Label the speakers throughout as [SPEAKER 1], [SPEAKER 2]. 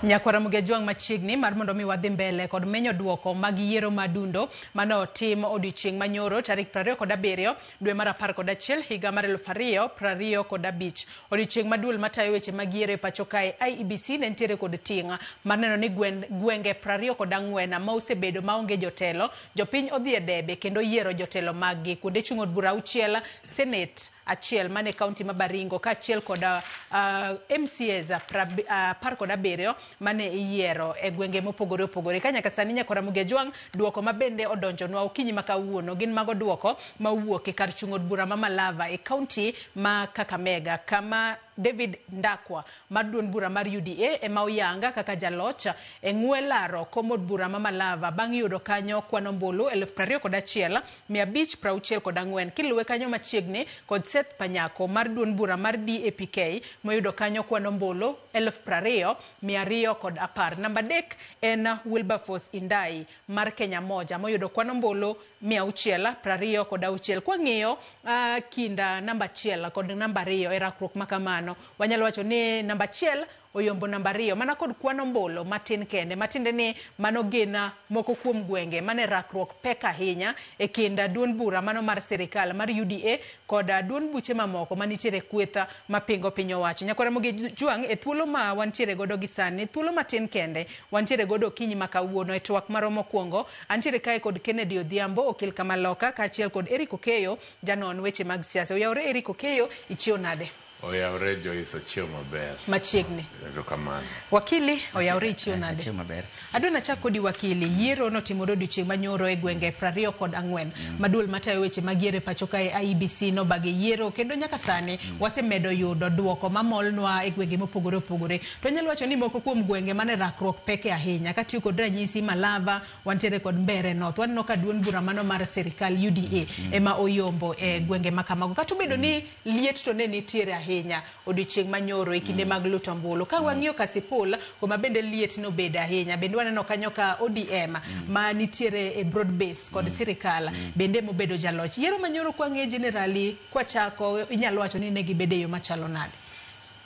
[SPEAKER 1] Nyakwara Mugejwang' machiegni mar mondo mi wadhi mbele kod menyo duoko mag yiero madundo mane otim odiochieng' manyoro tarik 27 dwe mar 11 higa mar 2025. Odiochieng' ma duol matayo weche mag yiero e pacho kae IEBC ne nitiere kod ting' mar neno ni gwenge 24 ma osebedo maonge jotelo, jopiny odhi e debe kendo yiero jotelo maggi. Kuonde chung' od bura 6, Senate achiel mane kaunti ma Baringo kaachiel kod MCAs 17 mane iyiero e gwenge mopogore opogore. Ka nyaka sani Nyakwara Mugejwang' duoko ma bende odonjonwa okinyi ma kawuono gin mago duoko mawuok e kar chung' od bura ma Malava e kaunti ma Kakamega kama David Ndakwa mar duond bura mar UDA ema oyanga kaka jaloch e ng'we laro kom od bura ma Malava bang' yudo kanyo kwan ombulu 21,564 kiluwe kanyo machiegni kod Seth Panyako mar duond bura mar DAPK moyudo kanyo kwan ombulu 20,210. Namba 3 en Wilberforce Indai mar Kenya Moja moyudo kwan ombulu 626. Kwang'iyo kinda namba 1 kod namba 2 e rakruok makamano, wanyalo wacho ni namba 1 oyombo namba 2 mana kod kwan ombulu matin kende, matiende ni mano gin moko kuom gwenge mane rakruok pek ahinya e kind duond bura mano mar sirikal mar UDA kod duond buche mamoko manitiere kweth mapingo piny owacho. Nyakwara Mugejwang' e thuolo ma wantiere godo gi sani, thuolo matin kende wantiere godo okinyi ma kawuono e twak marwa mokwongo. Antiere kae kod Kennedy Odhiambo, okil Kamaloka, kaachiel kod Eric Okeyo, janon weche mag siasa. Oyawore Eric Okeyo, ichiew nade?
[SPEAKER 2] Oyawre Joyce, achiew maber.
[SPEAKER 1] Machiegni.
[SPEAKER 2] Erokamano.
[SPEAKER 1] Wakili, oyawre ichiew nade?
[SPEAKER 3] Achiew maber.
[SPEAKER 1] Adwa nachak kodi wakili, yiero notimore odiochieng' manyoro e gwenge 24 ma duol matayo weche mag yiero e pacho kae IEBC nobage yiero kendo nyaka sani wasemedo yudo duoko mamolnwa e gwenge mopogore opogore. To anyalo wacho ni moko kuom gwenge mane rakruok peke ahinya katiyo kod ranyisi Malava, wantiere kod Mbeere North, waneno ka duond bura mano mar sirikal UDA ema oyombo e gwenge ma kamago. Kata obedo ni liet to ne nitiere ahinya odiochieng' manyoro e kinde mag luto ombulu. Ka wang'iyo Kasipul kuma bende liet nobedo ahinya, bende waneno kanyo ka ODM ma nitiere e broad base kod sirikal bende mobedo jaloch. Yiero manyoro kwang'iye generally kwachako inyalo wacho ni ne gibedo e yo machalo nade?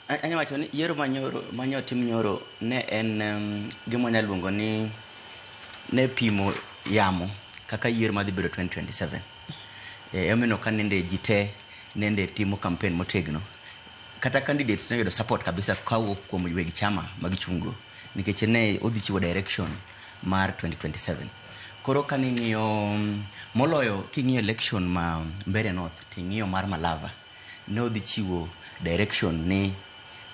[SPEAKER 3] Anyalo wacho ni yiero manyoro manyo tim nyoro ne en gima wanyalo luongo ni ne pimo yamo kaka yiero madhi bedo 2027. Emomiyo ka nende ji te nende timo campaign motegno. Kata candidates ne oyudo support kabisa kawuok kuom weg chama magichung' go nikech ne odhi chiwo direction mar 2027. Koro kaning'iyo moloyo king'iyo election ma Mbeere North ting'iyo mar Malava ne odhi chiwo direction ni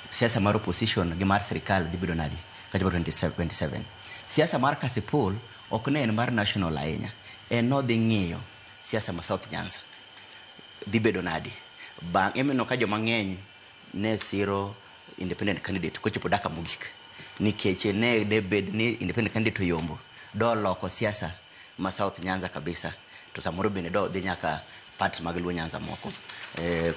[SPEAKER 3] siasa mar opposition gi mar sirikal dhi bedo nadi kachopo 2027. Siasa mar Kasipul ok ne en mar national ahinya, en nodhi ng'iyo siasa ma South Nyanza dhi bedo nadi. Bang' emomiyo ka joma ng'eny ne siro independent candidate kochopo dakika mogik nikech ne debed ni independent candidate oyombo doloko siasa ma South Nyanza kabisa to samoro bende do dhi nyaka parts mag Luo Nyanza moko.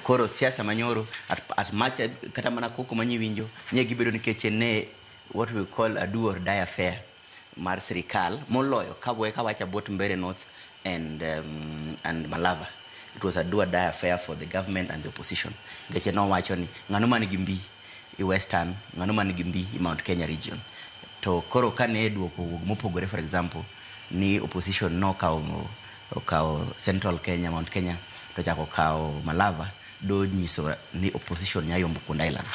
[SPEAKER 3] Koro siasa manyoro at much kata mana koko manyiwinjo nye gibedo nikech ne what we call a do or die affair mar sirikal moloyo kawacho about Mbeere North and Malava. It was a do or die affair for the government and the opposition. Nikech nowacho ni ng'ano man gi mbi i Western, ng'ano man gi mbi i Mount Kenya region. To koro kane duoko owuok mopogore, for example, ni opposition nokawo okawo Central Kenya, Mount Kenya to chako kawo Malava, do nyiso ni opposition nya yombo kuonde aila go.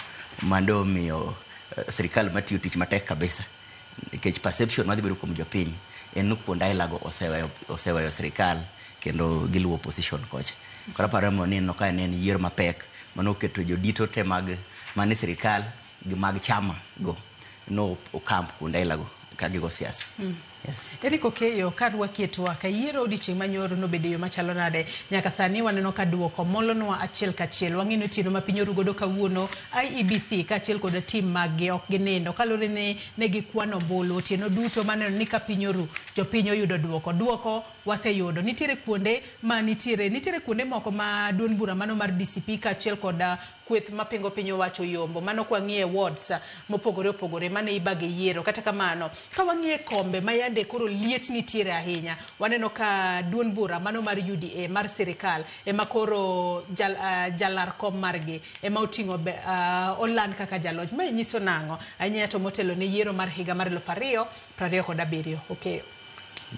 [SPEAKER 3] Mano miyo sirikal matiyo tich matek kabisa nikech perception madhi bedo kuom jopiny en ni kuonde aila go oseweyo sirikal kendo giluwo opposition kocha. Koro aparo ni no ka ne en yiero mapek manoketo jodito te mag mane sirikal gi mag chama go no okamp kuonde aila go ka gigo siasa. Yes.
[SPEAKER 1] Eric Okeyo, karwaki e twak, yiero odiochieng' manyoro nobedo e yo machalo nade? Nyaka sani waneno ka duoko molonwa achiel kachiel. Wang'e ni otieno ma piny oru godo kawuono, IEBC kaachiel kod tim maggi ok ginindo. Kaluwore ni ne gikwano ombulu otieno duto maneno ni ka piny oru, jopiny oyudo duoko. Duoko waseyudo. Nitiere kuonde ma nitiere kuonde moko ma duond bura mano mar DCP kaachiel kod kweth mapingo piny owacho yombo. Mano kwang'iye wards mopogore opogore mane ibage yiero. Kata kamano, ka wang'iye kombe ma yande nende koro liet nitiere ahinya. Waneno ka duond bura mano mar UDA mar sirikal ema koro jalar kom margi ema oting'o oland kaka jaloch. Mae nyiso nang'o? Ahinya to motelo ne yiero mar higa mar 2027. Okeyo.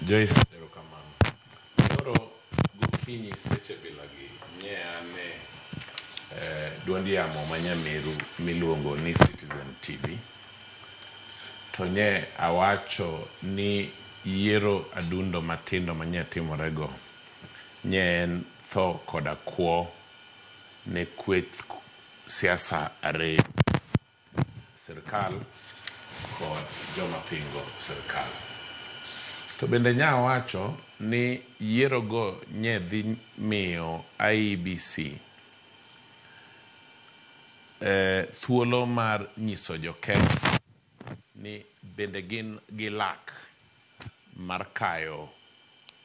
[SPEAKER 2] Joyce, erokamano. Nyoro gokinyi seche bilagi nye ane duond yamo ma Nyamiru miluongo ni Citizen TV. To nye awacho ni yiero adundo matindo manye timorego nye en tho koda kwo ne kweth siasa ariyo, sirkal kod joma pingo sirkal. To bende nya wacho ni yierogo nye dhi miyo IEBC thuolo mar nyiso jo Kenya ni bende gin gi lak mar kayo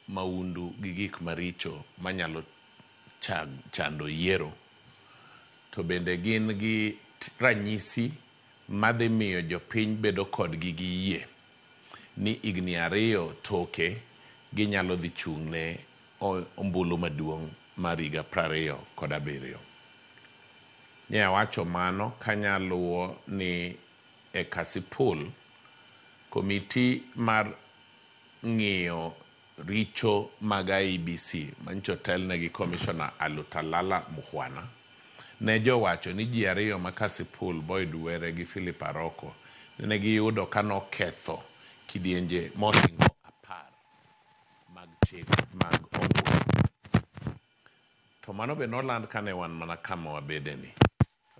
[SPEAKER 2] maundu gi gik maricho manyalo chando yiero. To bende gin gi ranyisi madhi miyo jopiny bedo kodgi gi yie ni higni 2 toke ginyalo dhi chung' ne ombulu maduong' mar higa 27. Nye awacho mano kanyaluwo ni e Kasipul, komiti mar ng'iyo richo mag IEBC manyicho telne gi Commissioner Alutalala Mukhwana ne jowacho ni ji 2 ma Kasipul, Boyd Were gi Philip Aroko, nene giyudo ka noketho kidienje mohingo 10 mag chik mag ombulu. To mano be noland kane wan mana kama wabede ni.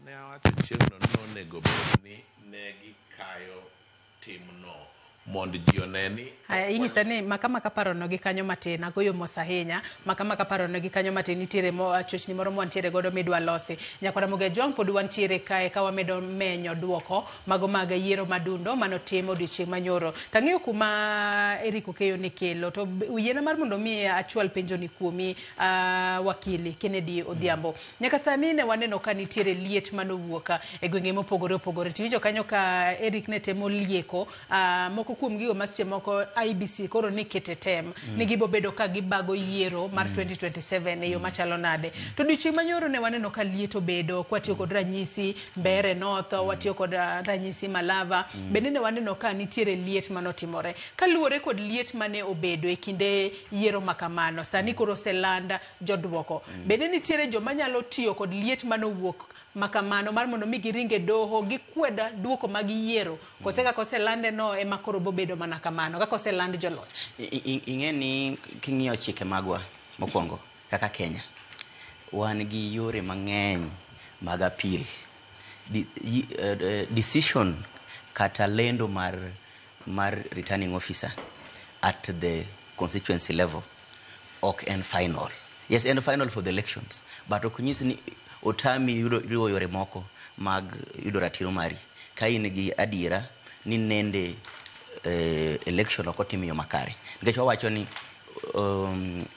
[SPEAKER 2] Ne awacho chieng'no ni onego bed ni ne gikayo timno mondo ji one ni
[SPEAKER 1] Inyisa ni makama kaparono gi kanyo matin, agoyo mos ahinya. Makama kaparono gi kanyo matin nitiere chochni moro mwantiere godo midwa losi. Nyakwara Ramogi Ajwang' pod wantiere kae ka wamedo menyo duoko mago mag yiero madundo manotim odiochieng' manyoro. Tang'eyo kuma Eric Okeyo ni kelo to yiena mar mondo mi achwal penjo ni kuomi wakili Kennedy Odhiambo. Nyaka sani ne waneno ka nitiere liet manowuok e gwenge mopogore opogore. Tiwinjo kanyo ka Eric ne temo lieko moko kuom gigo ma seche moko IEBC koro ni kete tem ni gibo bedo ka gibago yiero mar 2027 e yo machalo nade. To odiochieng' manyoro ne waneno ka liet obedo kwatiyo kod ranyisi Mbeere North, watiyo kod ranyisi Malava. Bende ne waneno ka nitiere liet manotimore. Kaluwore kod liet mane obedo e kinde yiero makamano, sani koro oseland joduoko. Bende nitiere joma nyalo tiyo kod liet manowuok makamano mar mondo mi giringe doho gikwed duoko mag yiero kose kaka oselande no ema koro bobedo mana kamano kaka oseland joloch.
[SPEAKER 3] Ing'e ni king'iyo chike magwa mokwongo kaka Kenya, wan gi yore mang'eny mag appeal. Decision kata lendo mar returning officer at the constituency level ok en final. Yes, en final for the elections, but ok nyis ni otami yudo yore moko mag yudo ratiro mari. Ka in gi adiera ni nende election ok otim e yo makare. Nikech wawacho ni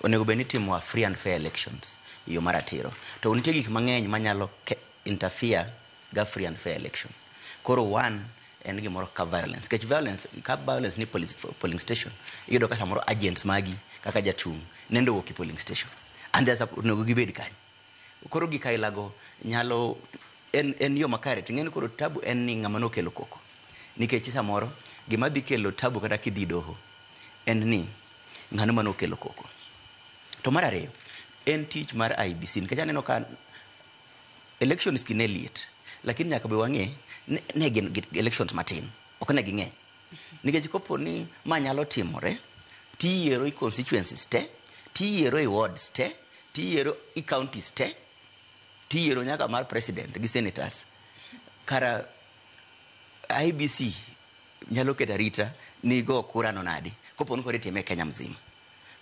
[SPEAKER 3] onego bed ni itimo a free and fair elections e yo maratiro. To nitie gik mang'eny manyalo interfere ga free and fair election. Koro one en gimoro kaka violence. Nikech violence, ka violence ni polling station, iyudo ka samoro agents magi kaka jachung' nende owuok e polling station. And there's a onego gibed kanyo. Koro gik ailago nyalo en yo makare. Ting'e ni koro tabu en ni ng'ama nokelo koko. Nikech samoro gima dhi kelo tabu kata kidhi doho en ni ng'ano manokelo koko. To mar ariyo, en tich mar IEBC nikech aneno ka elections gi ne liet, lakini nyaka be wang'e ne gin elections matin, ok ne ging'eny. Nikech kopo ni ma nyalo timore, tiyiero i constituencies te, tiyiero i wards te, tiyiero i counties te, tiyiero nyaka mar president gi senators. Kara IEBC nyalo keto arita ni go kura no nadi kopo ni koro itime e Kenya mzima.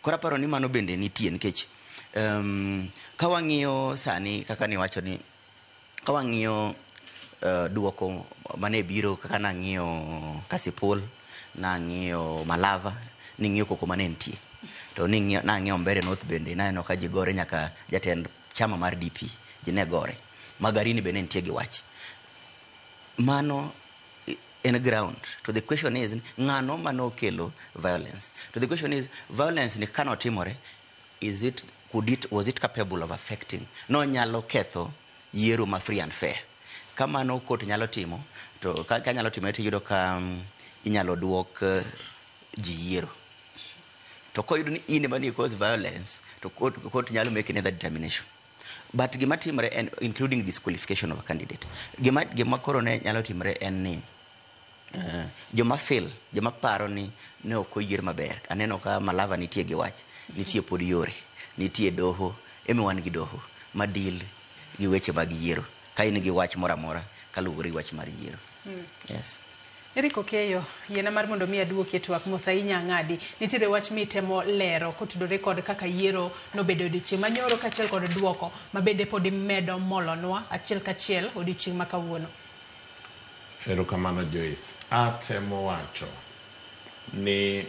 [SPEAKER 3] Koro aparo ni mano bende nitie nikech ka wang'iyo sani kaka niwacho ni ka wang'iyo duoko mane biro kaka nang'iyo Kasipul, nang'iyo Malava, ning'iyo koko mane nitie. To nang'iyo Mbeere North bende naneno ka ji gore nyaka jatend chama mar DP ji ne gore. Magarini be ne nitie gi wach. Mano En ground. To the question is, ng'ano manokelo violence? To the question is, violence ni kanotimore, is it could it was it capable of affecting, nonyalo ketho yiero ma free and fair? Kamano court nyalo timo, to ka nyalo timore, tiyudo ka inyalo duok ji yiero. To koyudo ni in ema ni cause violence, to court nyalo make another determination. But gima timore en, including disqualification of a candidate, gima koro ne nyalo timore en ni joma fail, joma paro ni ne ok oyier maber, aneno ka Malava nitie gi wach, nitie pod yore, nitie doho emi wan gi doho ma deal gi weche mag yiero ka in gi wach moro amora kaluwore gi wach mar yiero. Yes.
[SPEAKER 1] Eric Okeyo, yiena mar mondo mi aduoki e twak mos ahinya ang'adi. Nitiere wach mitemo lero kotudore kod kaka yiero nobedo odiochieng' manyoro kaachiel kod duoko ma bende pod imedo molonwa achiel kachiel odiochieng' ma kawuono.
[SPEAKER 2] Erokamano, Joyce. Atemo wacho ni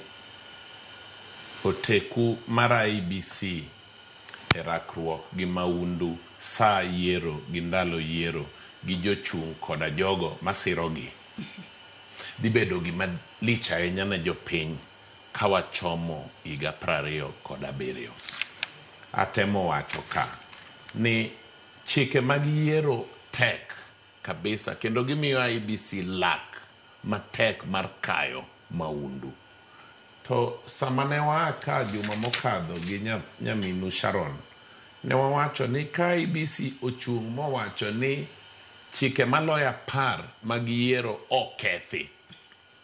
[SPEAKER 2] oteku mar IEBC e rakruok gi maundu saa yiero gi ndalo yiero gi jochung' koda jogo masirogi dhi bedo gima lich ahinya ne jopiny ka wachomo higa 27. Atemo wacho ka ni chike mag yiero tek kabisa kendo gimiyo IEBC lak matek mar kayo maundu. To sama ne waa ka juma mokadho gi nyaminu Sharon, ne wawacho ni ka IEBC ochung' mowacho ni chike maloyo 10 mag yiero okethi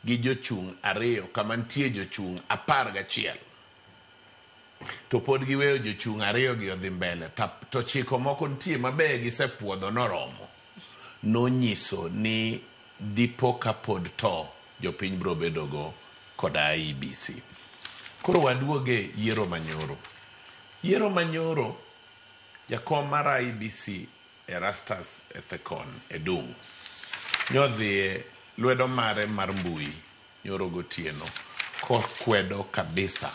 [SPEAKER 2] gi jochung' ariyo kama nitie jochung' 11, to pod giweyo jochung' ariyo gi odhi mbele, to chiko moko nitie maber gisepuodho noromo, nonyiso ni dipo ka pod to jopiny biro bedogo koda IEBC. Koro waduoge yiero manyoro. Yiero manyoro, jakom mar IEBC Erastus Ethekon Edung nyodhiye lwedo mare mar mbui nyoro gotieno kokwedo kabisa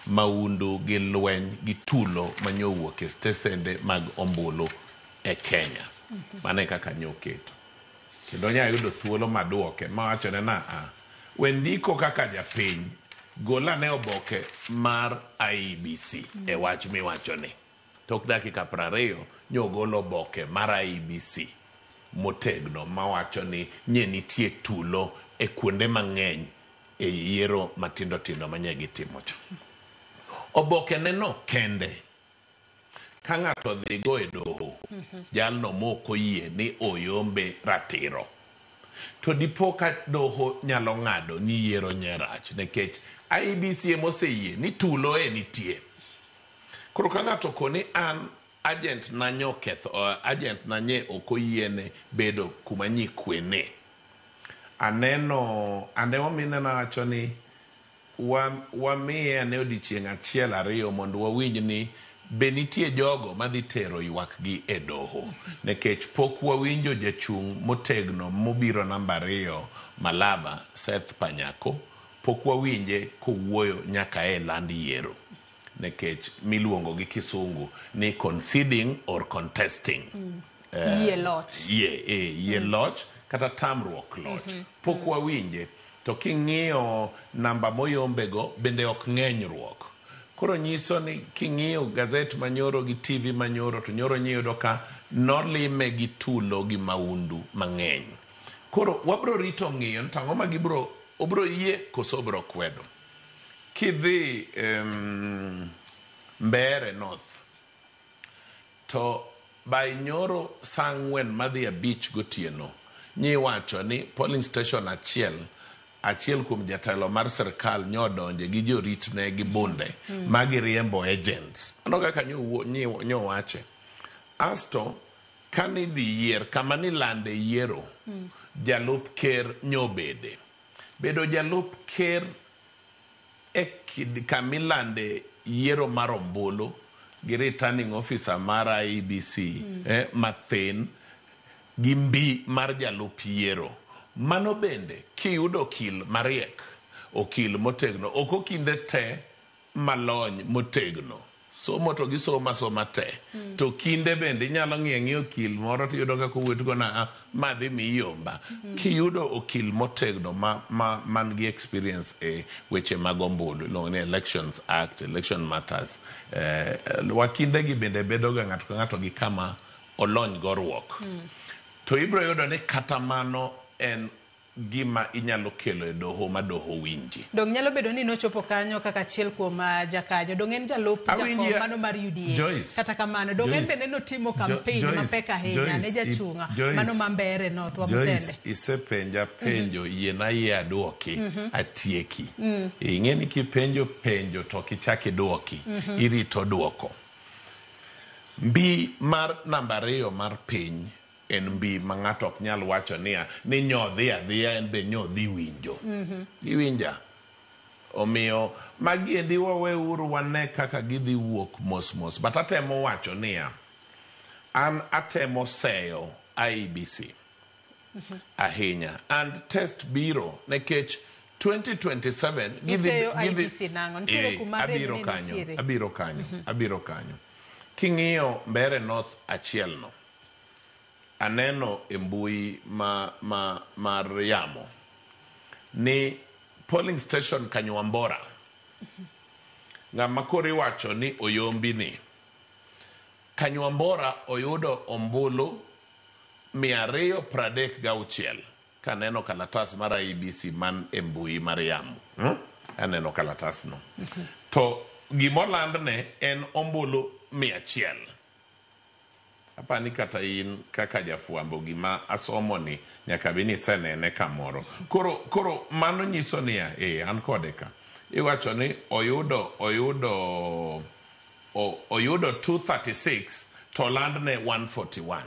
[SPEAKER 2] maundu gi lweny gi tulo manyowuok e stesende mag ombulu e Kenya. Mano e kaka nyoketo. Kendo nya yudo thuolo maduoke mawachone na a we ndiko kaka japiny, gol ane oboke mar IEBC e wach miwachoni. Tok dakika 20 nyogolo oboke mar IEBC motegno mawacho ni nye nitie tulo e kuonde mang'eny e yiero matindo tindo manye gitimo cha. Oboke neno kende ka ng'ato dhi go e doho, jalno mok oyie ni oyombe ratiro, to dipo ka doho nyalo ng'ado ni yiero nye rach nikech IEBC emoseyie ni tulo e nitie. Koro ka ng'ato koni an agent na nyoketho, agent na nye ok oyiene bedo kuma nyikwene. Aneno ande mineno wacho ni wamiye ane odiochieng' achiel ariyo mondo wawinj ni be nitie jogo madhi tero ywak gi e doho, nikech pok wawinjo jachung' motegno mobiro namba 2 Malava, Seth Panyako, pok wawinje kowuoyo nyaka e land yiero, nikech miluongo gi kisungu ni conceding or contesting.
[SPEAKER 1] Yie loch.
[SPEAKER 2] Yie loch kata tamruok loch. Pok wawinje. To king'iyo namba moyombego bende ok ng'enyruok. Koro nyiso ni king'iyo gazet manyoro gi TV manyoro, to nyoro nyiyudo ka nolime gi tulo gi maundu mang'eny. Koro wabro rito ng'iyo ni to ang'o ma gibro, obro yie koso obro kwedo. Kidhi Mbeere North, to by nyoro saa 4 madhi 5 gotieno, nyiwacho ni polling station achiel, achiel kuom jatelo mar sirkal nyodonje gi joritne gi bunde magiriembo agents. Mano kaka nyowache. Asto kanidhi yier kama nilande yiero, jalup ker nyobede. Bedo jalup ker e kamilande yiero mar ombulu gi returning officer mar IEBC mathin gi mbi mar jalup yiero. Mano bende kiyudo okil mariek, okil motegno, ok okinde te malony motegno. Somo to gisomo asoma te. To kinde bende inyalo ng'iyo ang'iya okil moro tiyudo kaka owuotho go na ma dhi miyi yomba. Kiyudo okil motegno ma man gi experience e weche mag ombulu, iluongo ni Elections Act, Election Matters. Wakinde gi bende bedo ga ng'ato ka ng'ato gi kama olony go ruok. To ibiro yudo ni kata mano en gima inyalo kelo e doho ma doho winji.
[SPEAKER 1] Dong nyalo bedo ni nochopo kanyo kaka achiel kuom jakanyo. Dong en jalup jakom mano mar UDA.
[SPEAKER 2] Joyce,
[SPEAKER 1] Kata kamano, dong en
[SPEAKER 2] Joyce,
[SPEAKER 1] bende notimo campaign
[SPEAKER 2] Joyce,
[SPEAKER 1] mapek ahinya ne
[SPEAKER 2] Joyce,
[SPEAKER 1] jachunga
[SPEAKER 2] Joyce,
[SPEAKER 1] mano ma Mbeere North wa
[SPEAKER 2] Joyce,
[SPEAKER 1] Muthende.
[SPEAKER 2] isepenja penjo, yiena yie aduoki, atieki. Ing'e ni kipenjo penjo to ok ichak iduoki, irito duoko. Mbi mar namba 2 mar piny en mbi ma ng'ato ok nyal wacho niya ni nyodhi adhiya en be nyodhi winjo. Iwinja? Omiyo magi endi waweuru wane kaka gidhi wuok mos mos. But atemo wacho niya, an atemo seyo IEBC ahinya. And test biro nikech 2027
[SPEAKER 1] Giseyo IEBC nang'o? Nitiere kuma rem
[SPEAKER 2] abiro
[SPEAKER 1] ne
[SPEAKER 2] kanyo,
[SPEAKER 1] nitiere.
[SPEAKER 2] abiro kanyo, abiro kanyo. King'iyo Mbeere North achiel no, aneno e mbui mar yamo ni polling station Kanyuambora, ng'ama koro iwacho ni oyombi ni, Kanyuambora oyudo ombulu 236 kaneno kalatas mar IEBC man e mbui mar yamo. Aneno kalatas no. To gimolandne en ombulu 100. Apani kata in kaka jafwambo gima asomo ni nyaka bed ni isenene kamoro. Koro mano nyiso niya, an kode ka. Iwacho ni oyudo 236 to landne 141.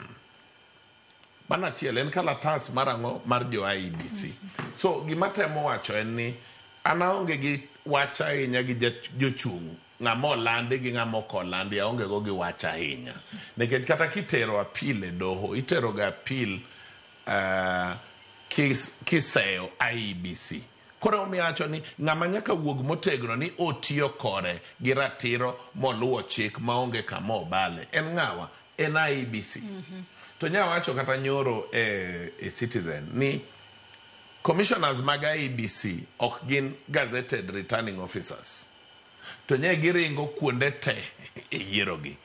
[SPEAKER 2] Mano achiel en kalatas mar ang'o mar jo IEBC. So gima temo wacho en ni an aonge gi wach ahinya gi jochung' ng'ama olandi gi ng'ama ok olandi aonge go gi wach ahinya. Nikech kata kitero appeal e doho, itero ga appeal kiseyo IEBC. Koro omiyo awacho ni ng'ama nyaka wuog motegno ni otiyo kore gi ratiro moluwo chik maonge kama obale. En ng'awa? En IEBC. To nya wacho kata nyoro e Citizen ni commissioners mag IEBC ok gin gazetted returning officers. To nye giringo kuonde te e yiero gi.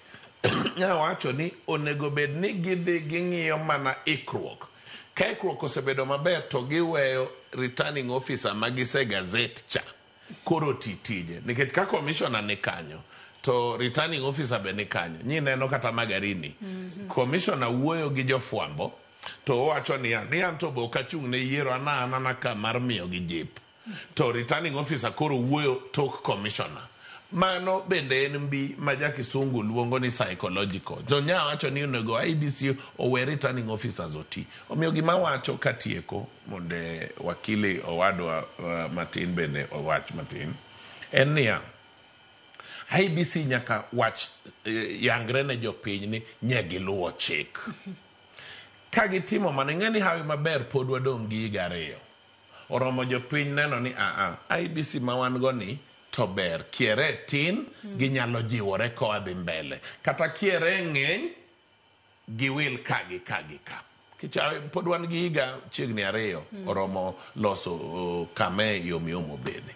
[SPEAKER 2] Nya wacho ni onego bed ni gidhi ging'iyo mana ikruok. Ka ikruok osebedo maber to giweyo returning officer ma gise gazette cha koro ti tije. Nikech ka commissioner ni kanyo to returning officer be ni kanyo. Nyi neno kata Magarini. Commissioner wuoyo gi jofwambo to owacho niya, ni an to be ok achung' ne yiero an anana ka mar miyo gi jip. To returning officer koro wuoyo tok commissioner. Mano bende en mbi ma ja kisungu luongo ni psychological. To nya wacho ni onego IEBC owe returning officers oti. Omiyo gima wacho katieko mondo wakili owadwa matin bende owach matin en niya, IEBC nyaka wach yangre ne jopiny ni nye giluwo chik. Ka gitimo mano, ing'e ni hawi maber pod wadong' gi higa 2. Oromo jopiny neno ni IEBC ma wan go ni to ber, kiere tin ginyalo jiwore koa dhi mbele. Kata kiere ng'eny giwil ka gi ka gi ka. Kicha pod wan gi higa chiegni 2 oromo loso kame yom yom obede.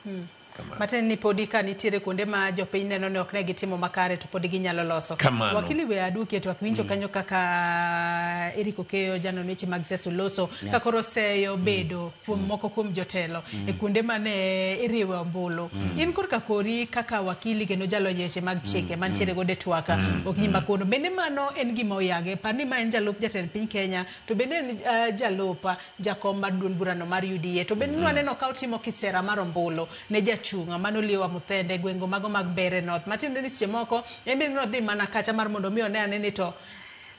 [SPEAKER 1] Matiende ni podi ka nitiere kuonde ma jopiny neno ni ok ne gitimo makare to podi ginyalo loso.
[SPEAKER 2] Kamano.
[SPEAKER 1] Wakili we aduoki e twak winjo kanyo kaka Eric Okeyo janon weche mag siasa oloso ka koro seyo bedo kuom moko kuom jotelo e kuonde mane iriwe ombulu. In korka kori kaka wakili kendo jalony e weche mag chike mantiere godo e twak okinyi ma kawuono. Bende mano en gima oyange? Par ni ma en jalup jatend piny Kenya to bende en jalup jakom mar duond burano mar UDA to bende nwaneno ka otimo kisera mar ombulu ne jachung' mano Leo Muthende gwengo mago mag Mbeere North. Matiende ni seche moko en bende nodhi mana kacha mar mondo mi one ane ni to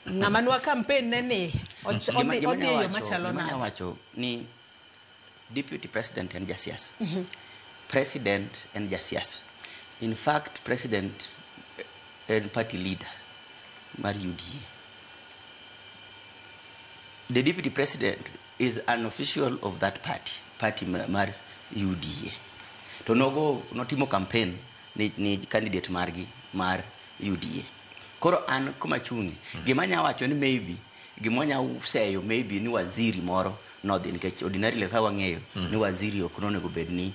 [SPEAKER 1] ng'ama nwa campaign ne ni odhi e yo machalo
[SPEAKER 3] Gima
[SPEAKER 1] nade?
[SPEAKER 3] nya wacho ni deputy president en jasiasa. President en jasiasa. In fact, president en party leader mar UDA. The deputy president is an official of that party mar UDA. To notimo campaign ni candidate margi mar UDA. Koro an kuma chung'e, gima anya wacho ni maybe gima wanya seyo maybe ni waziri moro nodhi, nikech ordinarily ka wang'eyo ni waziri ok nonego bed ni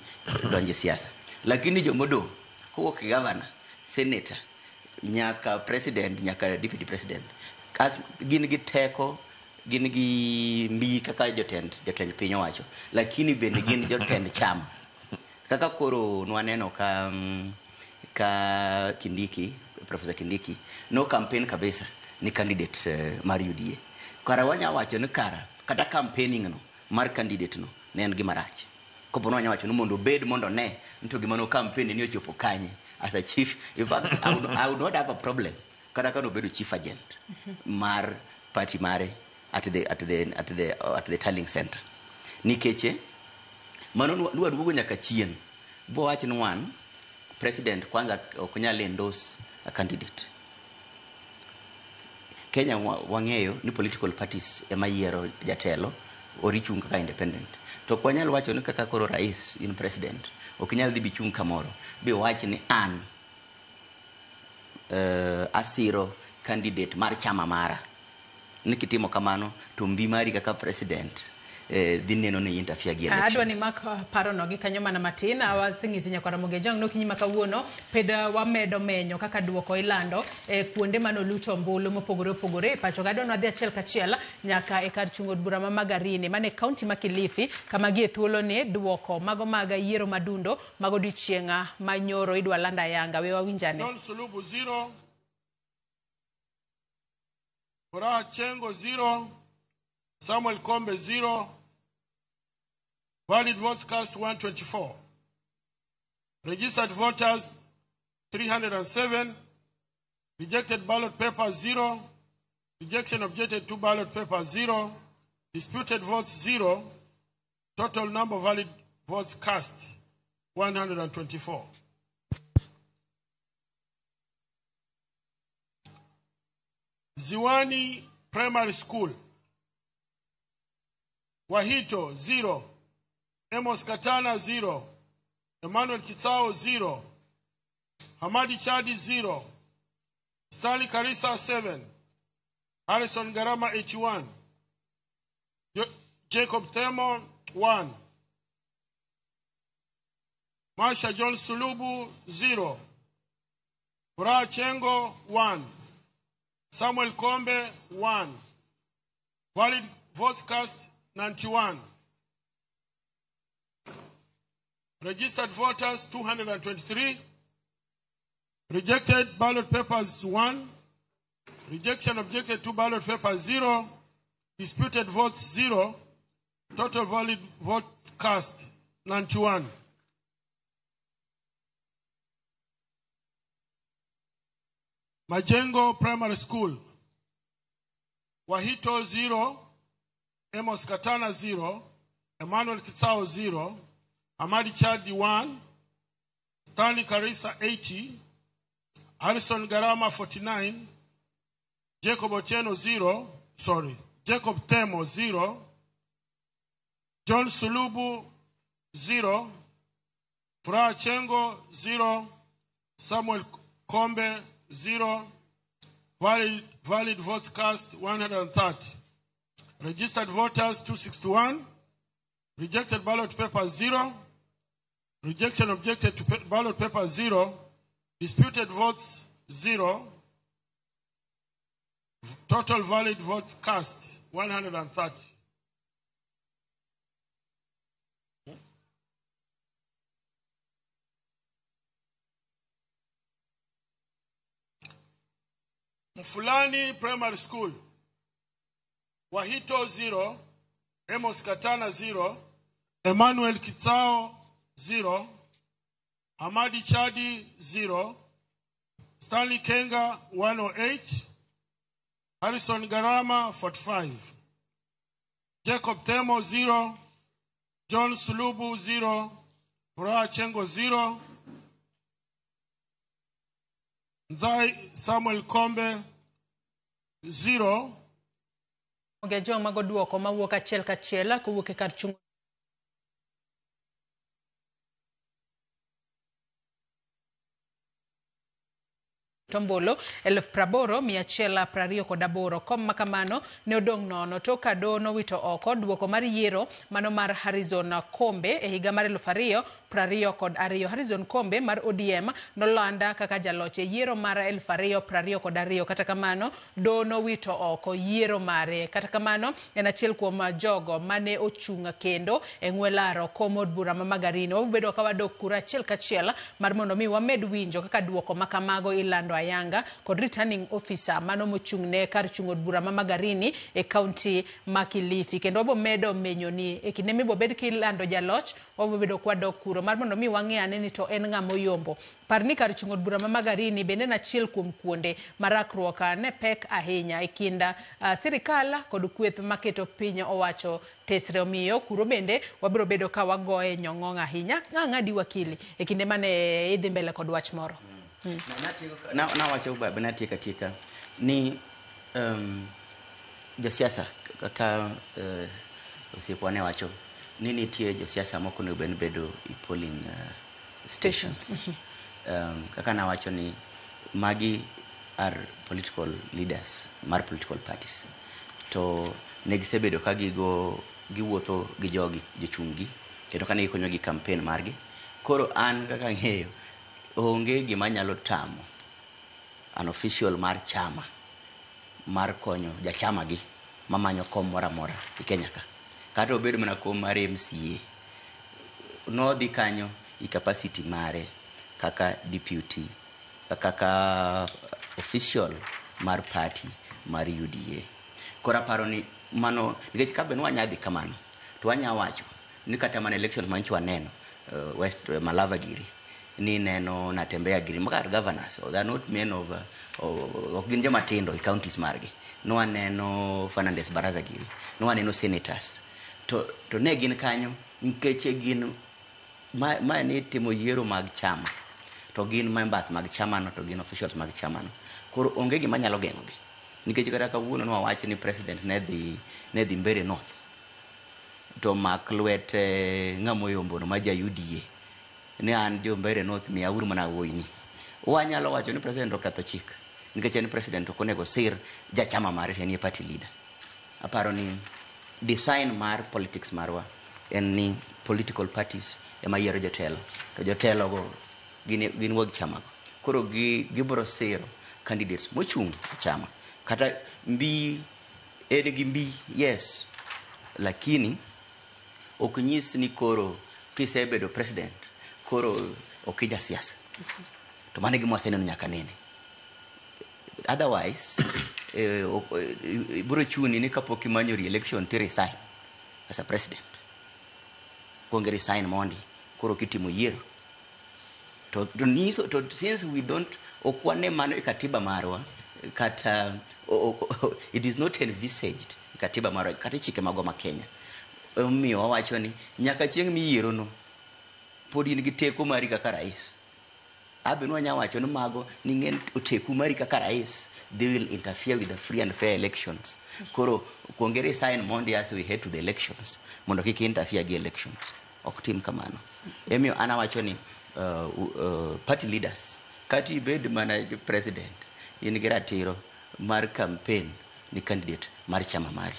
[SPEAKER 3] donje siasa, lakini jomodong' kowuok e governor, senator, nyaka president, nyaka deputy president, gin gi teko, gin gi mbi kaka jotend piny owacho, lakini bende gin jotend chama. Kaka koro nwaneno ka Kindiki, Professor Kindiki no campaign kabisa ni candidate mar UDA. Kara wanya wacho ni kara kata campaigning no mar candidate no ne en gima rach. Kopo no wanya wacho ni mondo obed mondo ne ni to gima no campaign ni ochopo kanye as a chief. In fact, I would not have a problem kata ka nobedo chief agent mar party mare at the tallying center, nikech mano nwaduogo nyaka chien bowach ni one president kwanza ok nyal endorse a candidate. Kenya wang'eyo ni political parties ema yiero jatelo orichung kaka independent, to ok wanyal wacho ni kaka koro rais in president ok inyal dhi bichung kamoro biwach ni an asiro candidate mar chama mara, ni kitimo kamano to mbi mari kaka president dhi neno ni interfere gi
[SPEAKER 1] Adwa ni
[SPEAKER 3] elections.
[SPEAKER 1] mak parono gi kanyo mana matin. Waseng'iso nyakwara Mogejong nokinyi ma kawuono pod wamedo menyo kaka duoko ilando e kuonde manolucho ombulu mopogore opogore e pacho ka. Adwa ni wadhi achiel kachiel nyaka e kar chung' od bura ma Magarini mane kaunti ma Kilifi, kama gie thuolo ni duoko mago mag yiero madundo mag odiochieng' ma nyoro idwa land ayanga. We wawinjane.
[SPEAKER 4] John Sulubu 0, Furaha Chengo 0, Samuel Kombe 0, valid votes cast 124, registered voters 307, rejected ballot papers 0, rejection objected to ballot papers 0, disputed votes 0, total number of valid votes cast 124. Ziwani Primary School. Wahito 0. Amos Katana 0. Emmanuel Kisao 0. Hamadi Chadi 0. Stanley Karisa 7. Harrison Garama 81. Jacob Temo 1. Marsha John Sulubu 0. Furaha Chengo 1. Samuel Kombe 1. Valid votes cast 91. Registered voters 223. Rejected ballot papers 1. Rejection objected to ballot papers 0. Disputed votes 0. Total valid votes cast 91. Majengo Primary School. Wahito 0. Amos Katana 0. Emmanuel Kisao 0. Hamadi Chadi 1. Stanley Karisa 80. Harrison Garama 49. Jacob Otieno 0. Sorry. Jacob Temo 0. John Sulubu 0. Furaha Chengo 0. Samuel Kombe 0. Valid votes cast 130. Registered voters 261. Rejected ballot papers 0. Rejection objected to ballot paper 0. Disputed votes 0. Total valid votes cast 130. Mfulani Primary School. Wahito 0. Amos Katana 0. Emmanuel Kitsao 0. Hamadi Chadi 0. Stanley Kenga 108. Harrison Garama 45. Jacob Temo 0. John Sulubu 0. Furaha Chengo 0. Nzai Samuel Kombe 0.
[SPEAKER 1] Ogejwang' mago duoko mawuok achiel kachiel kowuok e kar chung' ombulu 80,128. Kom makamano ne odong' nono tok ka doho nowito oko duoko mar yiero mano mar Harrison Kombe e higa mar 2022. Harrison Kombe mar ODM nolanda kaka jaloch e yiero mar 2022. Kata kamano doho nowito oko yiero mare. Kata kamano en achiel kuom jogo mane ochung' kendo e ng'we laro kom od bura ma Magarini. Wabedo ka wadok kura achiel kachiel mar mondo mi wamed winjo kaka duoko makamago ilando ayanga kod returning officer mano mochung' ne kar chung' od bura ma Magarini e kaunti ma Kilifi. Kendo wabo medo menyo ni e kinde mibobed kilando jaloch, wabo bedo kwadok kuro mar mondo mi wang'e ane ni to en ng'ama oyombo. Par ni kar chung' od bura ma Magarini bende en achiel kuom kuonde ma rakruok ne pek ahinya e kind sirikal kod kweth maketo piny owacho tesre. Omiyo kuro bende wabiro bedo ka wagoye nyong'ong' ahinya. Ng'adi wakili e kinde mane idhi mbele kod wach moro.
[SPEAKER 3] Nawacho natieko atieka ni josiasa kaka osiepwa ne wacho ni nitie josiasa mok onego bed ni bedo e polling stations. Kaka nawacho ni magi are political leaders mar political parties to ne gisebedo ka gigo giwuotho gi jogi jochung' gi kendo kane gikonyo gi campaign margi. Koro an kaka ang'eyo onge gima nyalo tamo an official mar chama mar konyo jachama gi mamanyo kom moro amora e Kenya ka. Kata obed mana kom mar MCA, nodhi kanyo i capacity mare kaka deputy, kaka official mar party mar UDA. Koro aparo ni mano, nikech ka be nwanya dhi kamano, to wanya wacho ni kata mana elections manyocha waneno West Malava giri, ni neno Natembeya giri, maga are governors, so they are not men of, ok gin joma tindo e counties margi. Nwaneno Fernandes Baraza giri, nwaneno senators. To ne gin kanyo nikech gin ma ni timo yiero mag chama to gin members mag chamano to gin officials mag chamano. Koro onge gima nyalo geng'ogi. Nikech kata kawuono nwawach ni president ne dhi Mbeere North to mak lwet ng'ama oyombono ma ja UDA ni an jo Mbeere North miyauru mana wuoyini. Wanyalo wacho ni president oketho chik nikech en president ok onego sir jachama mare to en e party leader. Aparo ni design mar politics marwa en ni political parties ema yiero jotelo to jotelo go gin weg chama go. Koro gibiro siro candidates mochung' e chama. Kata mbi en gi mbi, yes, lakini ok nyis ni koro kisebedo president koro ok ija siasa. To mano e gima waseneno nyaka nene. Otherwise, biro chuni ni kapok imanyo re-election to resign as a president. Kuong resign mondi koro kitimo yiero. To nyiso to since we don't ok wane mano e katiba marwa kata it is not envisaged e katiba marwa kata e chike magwa ma Kenya. Omiyo wawacho ni nyaka chieng' miyiero no pod in gi teko mari kaka rais. Abe nwanya wacho ni mago ni ng'en oteku mari kaka rais they will interfere with the free and fair elections. Koro kuong resign mondi as we head to the elections mondo kik interfere gi elections. Ok tim kamano. Emiyo an awacho ni party leaders kata ibed mana president in gi ratiro mar campaign ni candidate mar chama mari.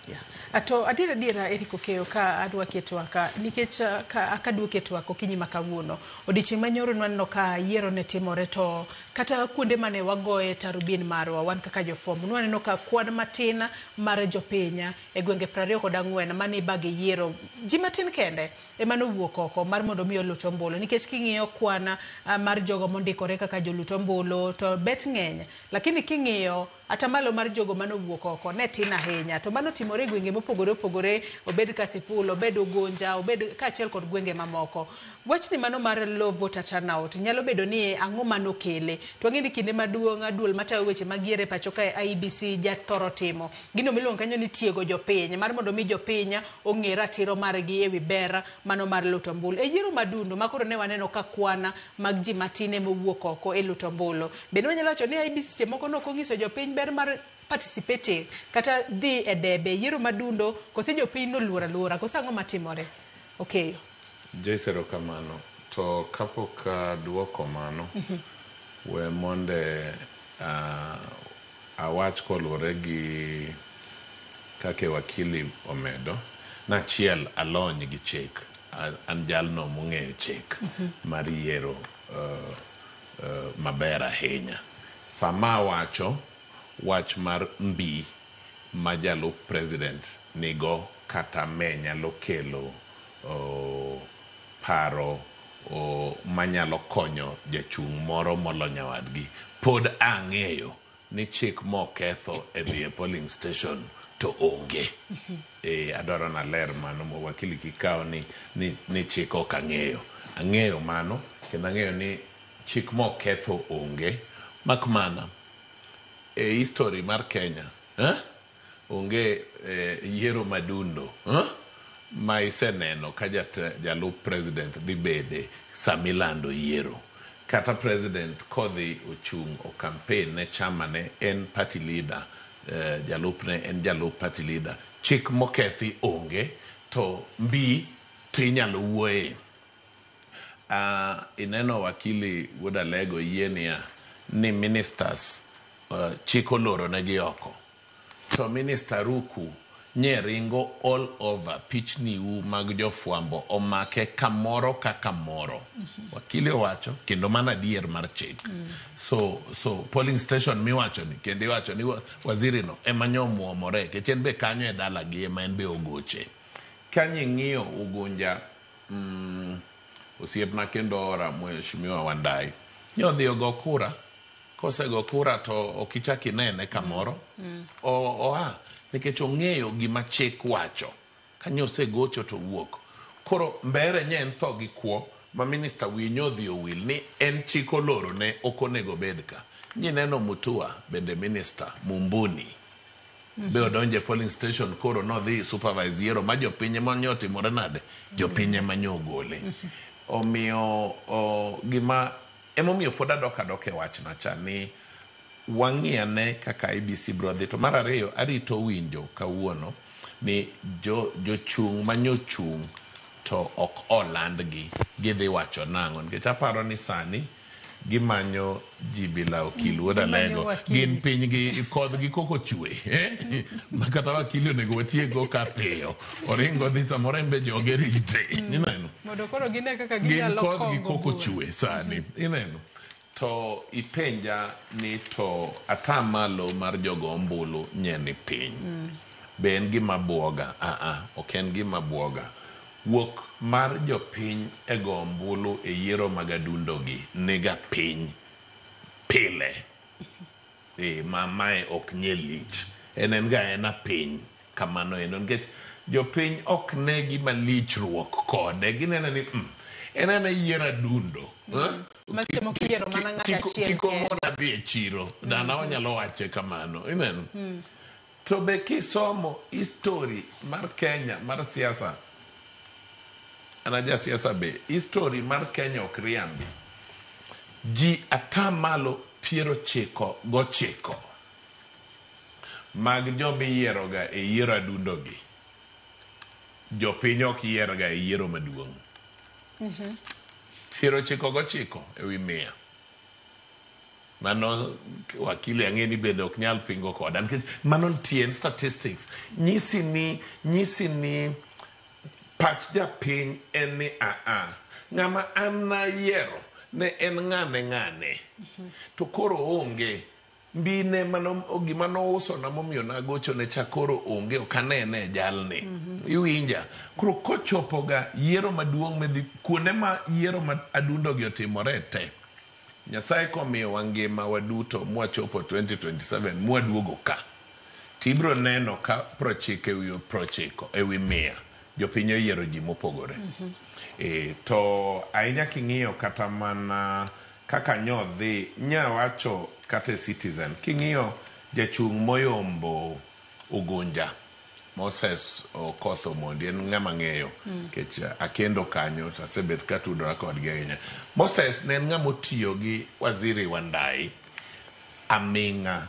[SPEAKER 3] Yeah.
[SPEAKER 1] To adier adiera Eric Okeyo ka adwa keto ka nikech ka akaduoke twak okinyi ma kawuono odiochieng' manyoro nwaneno ka yiero ne timore to kata kuonde mane wagoye tarubin marwa wan kaka jofwambo nwaneno ka kwan matin mar jopiny e gwenge 24 mane ibage yiero ji matin kende ema nowuok oko mar mondo mi olut ombulu nikech king'iyo kwan mar jogo mondikore kaka jolut ombulu to bet ng'eny lakini king'iyo atamalo mar jogo manowuok oko ne tin ahinya to mano timore e gwenge mopogore opogore obed Kasipul, obed Ugunja, obed kaachiel kod gwenge mamoko. Wachni mano mar low voter turnout nyalo bedo ni ang'o manokele to wang'e ni kinde maduong' duol matayo weche mag yiero e pacho kae IEBC jathoro timo gino miluongo kanyo ni tiego jopiny mar mondo mi jopiny ong'e ratiro margi ewi ber mano mar luto ombulu. E yiero madundo ma koro ne waneno ka kwan mag ji matin emowuok oko e luto ombulu. Bende wanyalo wacho ni IEBC seche moko nok onyiso jopiny ber mar participating kata dhi e debe yiero madundo kose jopiny noluor aluora kose ang'o matimore? Okeyo.
[SPEAKER 2] Joyce erokamano. To kapok aduoko mano, We monde awach koluwore gi kaka wakili omedo. Nachiel, alony gi chik. An jalno mong'eyo chik mar yiero maber ahinya. Sama awacho wach mar mbi ma jalup president nigo kata me nyalo kelo paro manyalo konyo jachung' moro molo nyawadgi, pod ang'eyo ni chik moketho e dhi e polling station to onge. Adwaro naler mano mo wakili kikaw ni chik ok ang'eyo. Ang'eyo mano kendo ang'eyo ni chik moketho onge, mak mana e history mar Kenya, onge yiero madundo ma iseneno ka jalup president dhi bede samilando yiero. Kata president kodhi ochung' o campaign ne chama ne en party leader, jalupne en jalup party leader, chik mokethi onge to mbi to inyalo wuoye. Ineno wakili Wuod Alego yie niya ni ministers chik oloro negi oko to minister Ruku nye ringo all over, pichni u mag jofwambo omake kamoro ka kamoro. Wakili owacho kendo mano adier mar chik. So polling station miwacho ni kendo iwacho ni waziri no ema nyomuomore nikech en be kanyo e dalagi ema en be ogoche. Kanyo ing'iyo Ugunja, osiepna kendo ora Mheshimiwa Wandai nyodhi ogo kura, kosego kura to ok ichak inene kamoro. Oa nikech ong'eyo gima chik wacho. Kanyo osegocho to wuok. Koro mbere nye en tho gi kuo ma minista wiye nyodhi owil ni en chik oloro ne ok onego bed ka. Nyineno Mutua bende minista Mumbuni be odonjo e polling station, koro nodhi supervise yiero ma jopiny ema nyotimore nade, jopiny ema nyogole. Omiyo gima emomiyo pod adok adok e wachna cha ni wang'i ane kaka IEBC biro dhi. To mar ariyo, arito winjo kawuono ni jochung' manyochung' to ok olandgi gidhi wacho nang'o, nikech aparo ni sani gimanyo ji bila okil Wuod Alego gin piny gi kodhgi koko chwe, ma kata wakili onego watiego ka piyo oringo dhi samoro en be joge rite, ineno.
[SPEAKER 1] Mondo koro gine kaka
[SPEAKER 2] gin
[SPEAKER 1] ginyalo
[SPEAKER 2] kodhgi
[SPEAKER 1] kongo
[SPEAKER 2] koko
[SPEAKER 1] bura.
[SPEAKER 2] Chwe sani, ineno. To ipenja ni to atamalo mar jogo ombulu nye ni piny be en gima buoga? Aa, ok en gima buoga. Wuok mar jopiny e go ombulu e yiero mag adundogi niga piny pile. Ma mae ok nye lich, en ga ena piny kamano endo nikech jopiny ok ne gima lich ruok kode, gineno ni en ena yiero adundo.
[SPEAKER 1] Ma seche moko iyiero mana ng'ato achiel
[SPEAKER 2] Kik
[SPEAKER 1] kende.
[SPEAKER 2] omona dhi e chiro dana wanyalo wache kamano, ineno. To be kisomo history mar Kenya mar siasa, an aja siasa be, history mar Kenya ok riambi. Ji atamalo 99 mag jomiyieroga e yiero adundogi, jopiny ok yierga e yiero maduong'. 99 ewi 100. Mano wakili ang'e ni bende ok nyal pingo koda nikech mano nitie en statistics nyisi ni pach japiny en ni aa ng'ama an nayiero ne en ng'ane ng'ane to koro onge mbine mano gima nousona momiyo nagochone cha koro onge, ok anene e jalni, iwinja. Koro kochopoga yiero maduong' midhi kuonde ma yiero ma adundogi otimore te, Nyasaye komiyowa ngima waduto mwachopo 2027 mwaduogo ka, tibiro neno ka 90 ewi 90 ewi 100 jopiny oyiero ji mopogore. To ahinya king'iyo kata mana kaka nyodhi nyawacho kata e Citizen, king'iyo jachung' moyombo Ugunja, Moses Okoth Omondi, en ng'ama ng'eyo nikech akendo kanyo to asebet katudora kodgi ahinya. Moses ne en ng'ama otiyo gi waziri Wandai aming'a.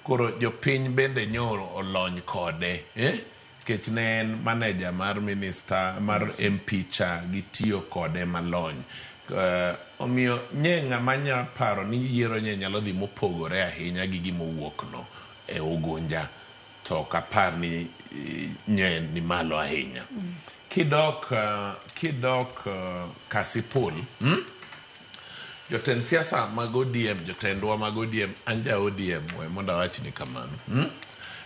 [SPEAKER 2] Koro jopiny bende nyoro olony kode, eh? Nikech ne en manager mar minister mar MP cha gitiyo kode malony. Omiyo nye ng'ama nya paro ni yiero nye nyalo dhi mopogore ahinya gi gima owuok no e Ugunja, to ok apar ni nye ni malo ahinya. Kidok Kasipul, Jotend siasa mag ODM, jotendwa mag ODM, an ja ODM, we mondo awachni kamano.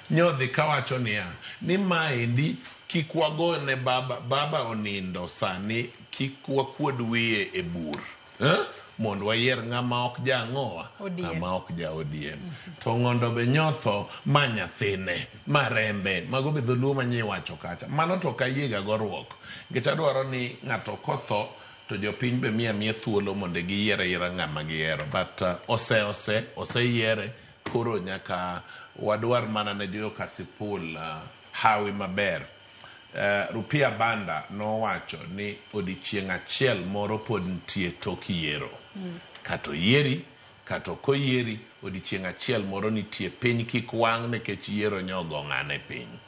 [SPEAKER 2] Nyodhi kawacho niya, ni maendi kik wagone baba, baba onindo sani, kik wakuod wiye e bur. Eh? Mondo wayier ng'ama ok jang'owa,
[SPEAKER 1] ODM.
[SPEAKER 2] Ng'ama ok ja ODM. To ng'ondo be nyotho ma nyathine, ma rembe, mago be dholuo manye iwacho kacha. Mano to ok ayiega goruok. Nikech adwaro ni ng'ato kotho to jopiny be miya miya thuolo mondo giyier ayiera ng'ama gihero. But oseyiere koro nyaka wadwar mana ne jo Kasipul hawi maber. Rupia Banda nowacho ni odiochieng' achiel moro pod nitie tok yiero. Kata oyieri, kata ok oyieri, odiochieng' achiel moro nitie piny kik wang' nikech yiero nyogo ng'ane piny.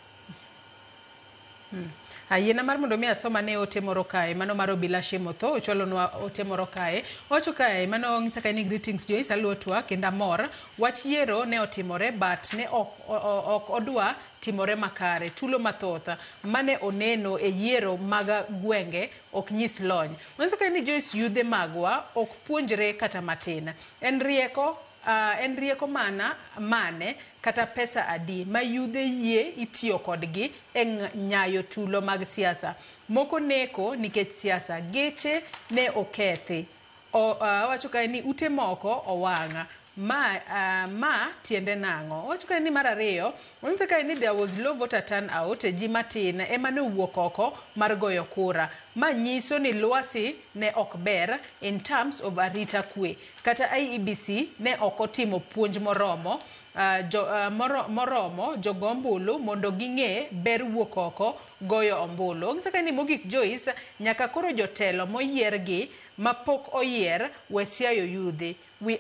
[SPEAKER 1] Ayiena mar mondo mi asoma ne ote moro kae, mano mar Obila Shemotho, ochwalonwa ote moro kae. Owacho kae, mano ng'isa kae ni greetings Joyce, aluwo twak kendo amor. Wach yiero ne otimore but ne ok odwa timore makare. Tulo mathoth mane oneno e yiero mag gwenge ok nyis lony. Manyiso kae ni Joyce yudhe magwa ok puonjre kata matin. En rieko mana mane kata pesa adi ma yudhe yie itiyo kodgi e nyayo tulo mag siasa. Moko neko nikech siasa, geche ne okethi. Owacho kae ni ute moko owang'. Ma tiende nang'o? Owacho kae ni mar ariyo, onyiso kae ni there was low voter turnout, ji matin ema ne owuok oko mar goyo kura. Ma nyiso ni lwasi ne ok ber in terms of arita kwe. Kata IEBC ne ok otimo puonj moromo jogo ombulu mondo ging'e ber wuok oko goyo ombulu. Onyiso kae ni mogik Joyce, nyaka koro jotelo moyier gi mapok oyier we siayo yudhe. We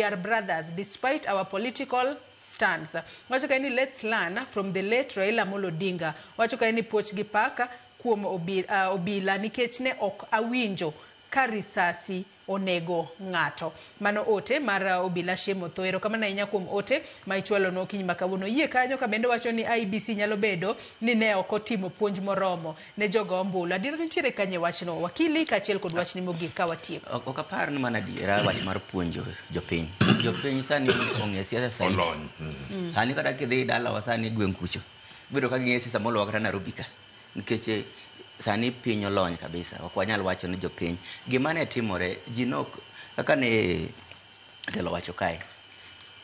[SPEAKER 1] are brothers despite our political stance. Wacho kae ni let's learn from the late Raila Amolo Odinga. Wacho kae ni puoch gi paka kuom obila nikech ne ok awinjo ka risasi onego ng'ato. Mano ote mar Obila Shemotho. Erokamano ahinya kuom ote ma ichwalonwa okinyi ma kawuono. Yie kanyo ka bende wacho ni IEBC nyalo bedo ni ne ok otimo puonj moromo ne jogo ombulu. Adiera nitiere kanye e wachno wakili kaachiel kod wachni mogik ka watieko.
[SPEAKER 3] Ok apar ni mana adiera wach mar puonjo jopiny. Jopiny sani ong'e siasa saidi.
[SPEAKER 2] Olony.
[SPEAKER 3] Sani kata kidhi dalawa sani gweng' kucho, ibedo ka ging'e siasa molowa kata Nairobi ka. Nikech sani piny olony kabisa. Ok wanyal wacho ni jopiny. Gima ne timore, ji nok, kaka ne jatelo wacho kae,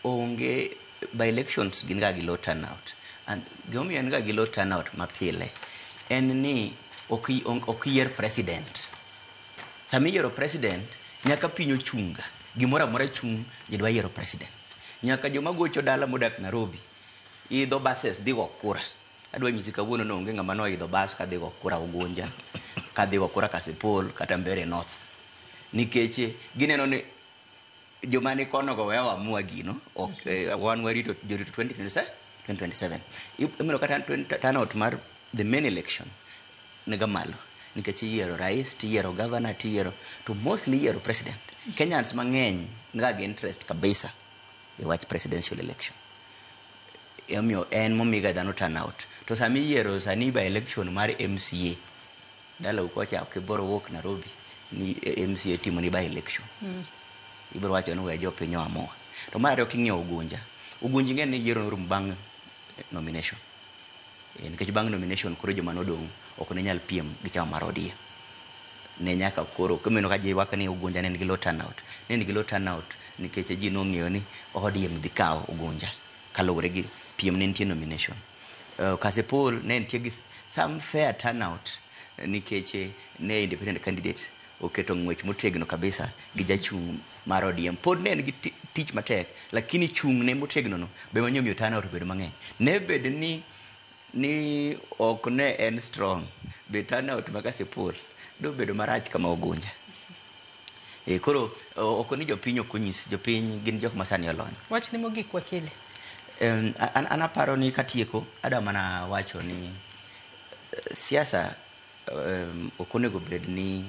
[SPEAKER 3] onge by elections gin ga gi low turnout. And gimomiyo en ga gi low turnout mapile, en ni ok yier president. Sama iyiero president, nyaka piny ochunga. Gimoro amora chung', ji dwa yiero president. Nyaka joma gocho dala modak Nairobi, idho buses dhi go kura. Adwa nyisi kawuono no onge ng'ama noidho bus kadhi go kura Ugunja, kadhi go kura Kasipul kata Mbeere North. Nikech gineno ni joma ni kono go wewa amua gino, ok wan warito jorito 2027 2027. Imiro kata turnout mar the main election niga malo nikech iyiero rais tiyiero governor tiyiero to mostly iyiero president. Kenyans mang'eny niga gi interest kabisa e wach presidential election. Emomiyo en momiga dhano turnout. To sama iyiero sani by election mar MCA, dalau kocha ok iboro wuok Nairobi ni MCA timo ni by election. Ibiro wacho ni we jopiny oamua. To mar ariyo king'iyo Ugunja, Ugunja ing'e ni yiero norumo bang' nomination. Nikech bang' nomination koro joma nodong' ok ne nyal piem gi chama mar ODM. Ne nyaka koro kimeno ka ji ywak ni Ugunja ne nigi low turnout. Ne nigi low turnout nikech ji nong'eyo ni ODM dhi kawo Ugunja kaluwore gi piem ne nitie nomination. Kasipul ne nitie gi some fair turnout nikech ne independent candidate oketo ng'wech motegno kabisa gi jachung' mar ODM. Pod ne en gi tich matek, lakini chung' ne motegno no be manyomiyo turnout obedo mang'eny. Ne bed ni ok ne en strong, be turnout ma Kasipul dobedo marach kama Ugunja. Koro ok ni jopiny ok onyis, jopiny gin jok ma sani olony.
[SPEAKER 1] Wachni mogik wakili.
[SPEAKER 3] An aparo ni katieko, adwa mana wacho ni siasa ok onego bed ni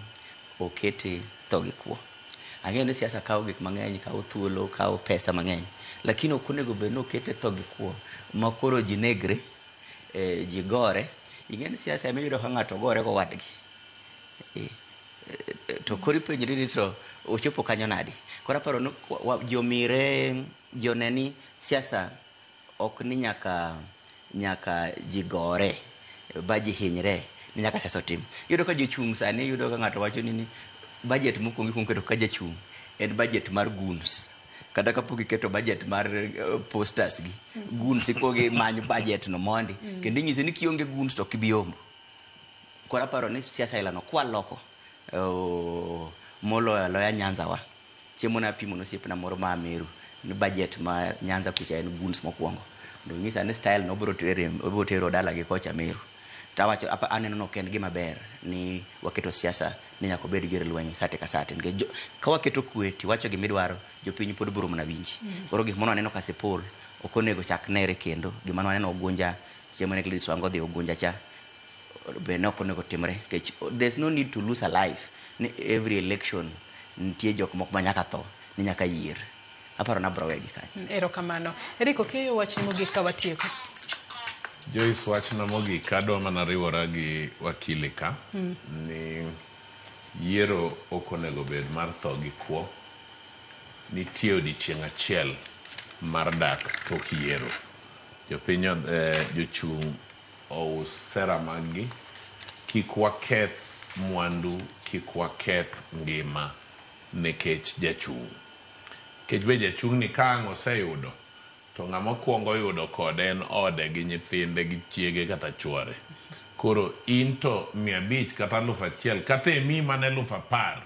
[SPEAKER 3] okete tho gi kuo. Ang'eyo ni siasa kawo gik mang'eny, kawo thuolo, kawo pesa mang'eny, lakini ok onego bed ni okete tho gi kuo ma koro ji negre, ji gore. Ing'e ni siasa ema iyudo ka ng'ato gore gowadgi. To koro ipenjri ni to ochopo kanyo nadi? Koro aparo ni ji omire, ji one ni siasa ok ni nyaka ji gore ba ji hinyre ni nyaka siasa otim. Iyudo ka jochung' sani, iyudo ka ng'ato wacho ni budget mokwongo ikuongo keto ka jachung' en budget mar goons. Kata kapok iketo budget mar posters gi goons, ikuongo imany budget no mondi, kendo inyisi ni kionge goons to ok ibi yombo. Koro aparo ni siasa ilano kwaloko moloyo aloya Nyanza wa. Chiemo napimo ne osiepna moro ma Meru ni budget ma Nyanza kucha en goons mokwongo. To onyisa ni style no obiro tero dalagi kocha Meru. Tawacho aneno ni ok en gima ber ni waketo siasa ni nyaka obed gir lweny sate ka sate. Nikech ka waketo kwe tiwacho gimidwaro, jopiny pod biro mana winji. Koro gik mane waneno Kasipul ok onego chak nere kendo. Gima ne waneno Ugunja, chieng' mane Gladys Wanga odhi Ugunja cha, be ne ok onego timre. Nikech there's no need to lose a life. Ni every election nitie jok moko ma nyaka tho, ni nyaka yier. Aparo ni abiro wegi kanyo.
[SPEAKER 1] Erokamano. Eric Okeyo, wachni mogik ka watieko.
[SPEAKER 2] Joyce, wachna mogik adwa mana riwora gi wakili ka ni yiero ok onego bed mar tho gi kuo. Nitie odiochieng' achiel mar dak tok yiero. Jopiny jochung' ous sera mag gi, kik waketh mwandu, kik waketh ngima nikech jachung'. Nikech be jachung' ni ka ang' oseyudo to ng'ama kwongo yudo kode en ode gi nyithinde gi chiege kata chuore. Koro in to 500 kata 1000 kata emiyi mana 10,000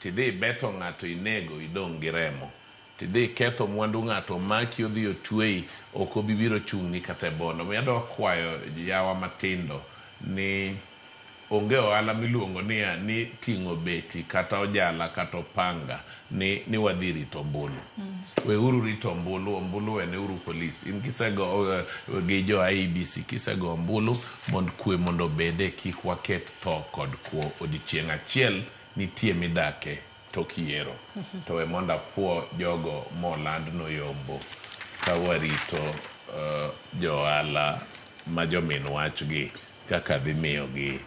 [SPEAKER 2] tidhi ibeto ng'ato inego idong' gi remo. Tidhi iketho mwandu ng'ato omaki odhi otweyi ok obi biro chung'ni kata e bondo. Omiyo adwa kwayo yawa matindo ni onge ohala miluongo ni ting'o beti kata ojala kata opanga ni wadhi rito ombulu. Weuru rito ombulu, ombulu weneuru polis. In kisego gi jo IEBC kisego ombulu mond kwe mondo obede kik waket tho kod kuo. Odiochieng' achiel nitie midake tok yiero. To we mondo apuo jogo moland noyombo ka warito jo ohala ma jomin wachgi kaka dhi miyogi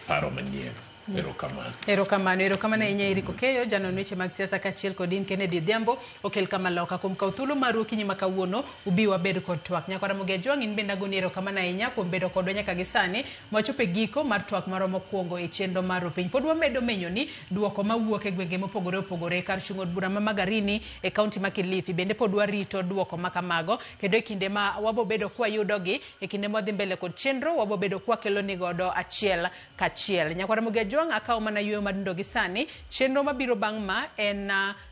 [SPEAKER 2] paro manyien. Erokamano.
[SPEAKER 1] Erokamano, erokamano ahinya Eric Okeyo, janon weche mag siasa kaachiel kod in Kennedy Odhiambo okel kamaloka kuom kawo thuolo maru okinyi ma kawuono ubi wabed kod twak. Nyakwara Ramogi Ajwang' in bende agoni erokamano ahinya kuom bedo kodwa nyaka gi sani mwachopo e giko mar twak marwa mokwongo e chenro mar Rupiny. Pod wamedo menyo ni duoko mawuok e gwenge mopogore opogore kar chung' od bura ma Magarini e kaunti ma Kilifi bende pod warito duoko ma kamago kendo e kinde ma wabobedo kwayudogi e kinde mwadhi mbele kod chenro wabobedo kwakelo ni godo achiel kachiel. Nyakwara Ramogi Ajwang' akawo mana yueyo madundo gi sani. Chenro mabiro bang' ma en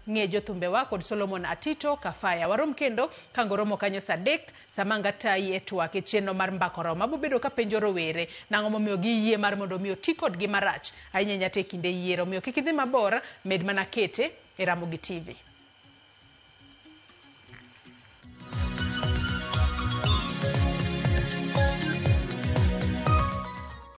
[SPEAKER 1] ng'e jothumbewa kod Solomon Atito Kafaya. Warom kendo kangoromo kanyo saa 3 sama ngatayi e twak e chenro mar Mbako Romo. Abobedo ka penjo rowere nang'o momiyo giyie mar mondo mi oti kodgi marach ahinya ahinya to e kinde yiero. Omiyo kik idhi mabor, med mana kete e Ramogi TV.